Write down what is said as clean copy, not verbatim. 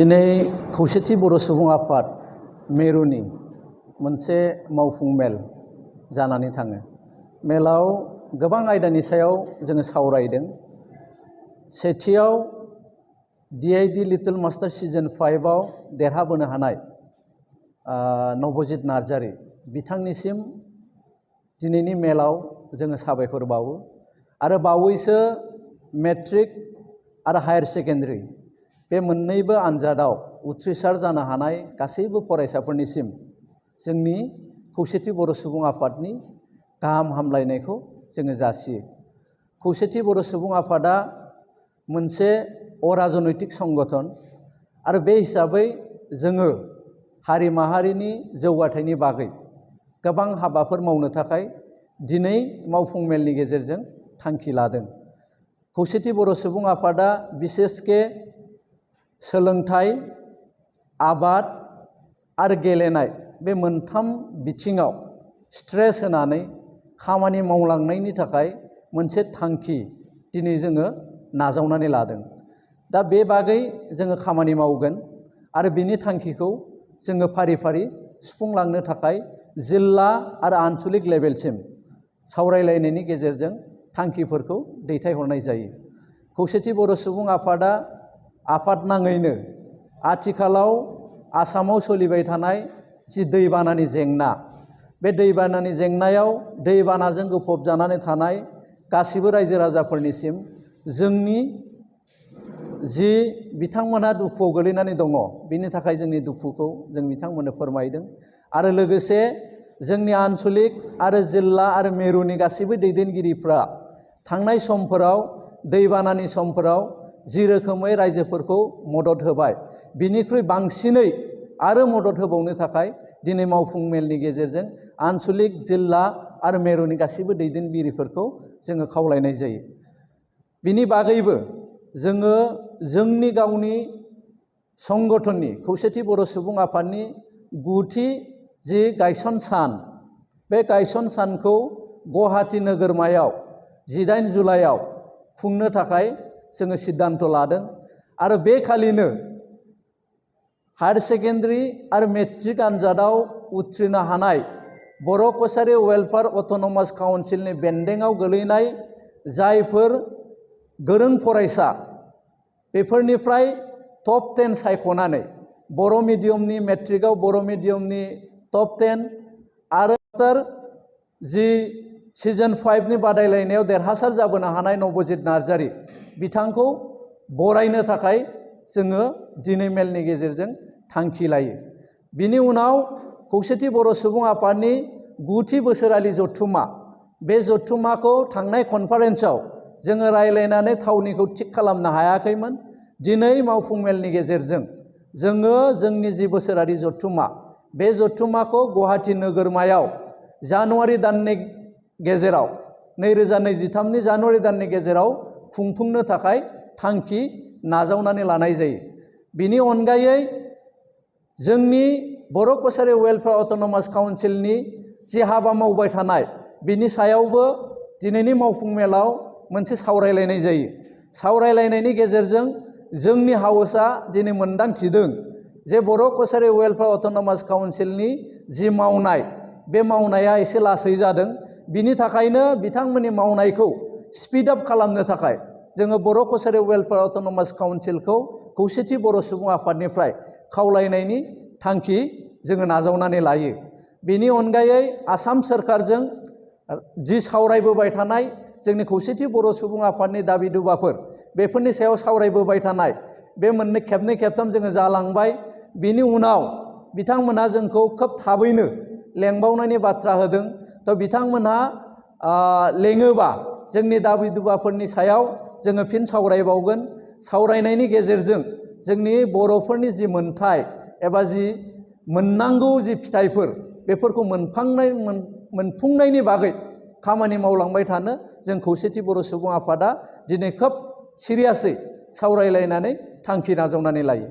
दिनै खौसेथि बर' सुबुं आफाद मेरुनि मोनसे मावफुं मेल जानानै थाङो। मेलाव गोबां आयदानि सायाव जोङो सावरायदों। सेथियाव DID लिटिल मास्टार सिजन 5 आव देरहाबोनो हानाय नबजित नार्जारी बिथांनिसिम दिनैनि मेलाव जोङो साबायखर बावो आरो बावैसो मेट्रिक आरो हायार सेकेन्डारि बे मोन्नैबो आनजादाव उथ्रिसार जानो हानाय गासैबो फरायसाफोरनिसिम जोंनि खौसेथि बर' सुबुं आफादनि गाहाम हामलायनायखौ जोङो जासियो। खौसेथि बर' सुबुं आफादा मोनसे अराजनैतिक संगठन आरो बे हिसाबै जोङो हारि माहारिनि जौगाथायनि बागै गोबां हाबाफोर मावनो थाखाय दिनै मावफुं मेलनि गेजेरजों थांखि लादों। खौसेथि बर' सुबुं आफादा बिसेसके सोलोंथाइ, आबाद आरो गेलेनाय बे मोनथाम बिथिङाव स्ट्रेस होनानै खामानि मावलांनायनि थाखाय मोनसे थांखि दिनै जोङो नाजावनानै लादों। दा बे बागै जोङो खामानि मावगोन आरो बिनि थांखिखौ जोङो फारि फारि सुफुंलांनो थाखाय जिल्ला आरो आनसलिक लेभेलसिम सावरायलायनायनि गेजेरजों थांखिफोरखौ दैथायहरनाय जायो। खौसेथि बर' सुबुं आफादा आफाद नाङैनो आथिखालाव आसामाव सोलिबाय थानाय जि दैबानानि जेंना, बे दैबानानि जेंनायाव दैबानाजों गोफबजानानै थानाय गासिबो रायजो राजाफोरनिसिम जोंनि जि बिथांमोनहा दुखुआव गोलैनानै दङ, बिनि थाखाय जोंनि दुखुखौ जों बिथांमोननो फोरमायदों आरो लोगोसे जोंनि आनसलिक आरो जिल्ला आरो मेरुनि गासैबो दैदेनगिरिफ्रा थांनाय समफोराव दैबानानि समफोराव जि रोखोमै रायजोफोरखौ मदद होबाय, बिनिख्रुइ बांसिनै आरो मदद होबावनो थाखाय दिनै मावफुं मेलनि गेजेरजों आनसलिक, जिल्ला आरो मेरुनि गासैबो दैदेनगिरिफोरखौ जोङो खावलायनाय जायो। बिनि बागैबो जोङो जोंनि गावनि संगठननि खौसेथि बर' सुबुं आफादनि 9थि जि गायसन सान, बे गायसन सानखौ गुवाहाटी नोगोरमायाव 18 जुलाइआव खुंनो थाखाय जोङो सिद्धांत लादों आरो बे खालिनो हायार सेकेन्डारि आरो मेट्रिक आनजादाव उथ्रिनो हानाय बर' कछारी वेलफेयार अट'नमास काउन्सिलनि बेन्दोङाव गोलैनाय जायफोर गोरों फरायसा, बेफोरनिफ्राय टप 10 सायख'नानै बर' मिडियामनि मेट्रिकआव बर' मिडियामनि टप 10 आरो जि सिजन 5 नि बादायलायनायाव देरहासार जाबोनो हानाय नबजित नार्जारी बिथांखौ बरायनो थाखाय जोङो दिनै मेलनि गेजेरजों थांखि लायो। बिनि उनाव खौसेथि बर' सुबुं आफादनि 9थि बोसोरारि जथुम्मा, बे जथुम्माखौ थांनाय कनफारेन्सआव जोङो रायलायनानै थावनिखौ थिग खालामनो हायाखैमोन। दिनै मावफुं मेलनि गेजेरजों जोङो जोंनि जि बोसोरारि जथुम्मा, बे जथुम्माखौ गुवाहाटी नोगोरमायाव जानुवारि दाननि गेजेराव 2023 नि जानुवारि दाननि गेजेराव खुंफुंनो थाखाय थांखि नाजावनानै लानाय जायो। बिनि अनगायै जोंनि बर' कछारी वेलफेयार अट'नमास काउन्सिलनि जि हाबा मावबाय थानाय, बिनि सायावबो दिनैनि मावफुं मेलाव मोनसे सावरायलायनाय जायो। सावरायलायनायनि गेजेरजों जोंनि हाउसआ दिनै मोनदांथिदों जे बर' कछारी वेलफेयार अट'नमास काउन्सिलनि जि मावनाय, बे मावनाया एसे लासै जादों। बिनि थाखायनो बिथांमोननि मावनायखौ स्पिड आप खालामनो थाखाय जोङो बर' कछारी वेलफेयार अट'नमास काउन्सिलखौ खौसेथि बर' सुबुं आफादनिफ्राय खावलायनायनि थांखि जोङो नाजावनानै लायो। बेनि अनगायै आसाम सोरखारजों जि सावरायबोबाय थानाय जोंनि खौसेथि बर' सुबुं आफादनि दाबि दुबाफोर, बेफोरनि सायाव सावरायबोबाय थानाय बे खेबनै खेबथाम जोङो जालांबाय। बिनि उनाव बिथांमोनहा जोंखौ खोब थाबैनो लेंबावनायनि बाथ्रा होदों। थ' बिथांमोनहा लेङोबा जोंनि दाबि दुबाफोरनि सायाव जोङो फिन सावरायबावगोन। सावरायनायनि गेजेरजों जोंनि बर'फोरनि जि मोन्थाय एबा जि मोननांगौ जि फिथाइफोर, बेफोरखौ मोनफुंनायनि बागै खामानि मावलांबाय थानो जों खौसेथि बर' सुबुं आफादा दिनै खोब सिरियासै सावरायलायनानै थांखि नाजावनानै लायो।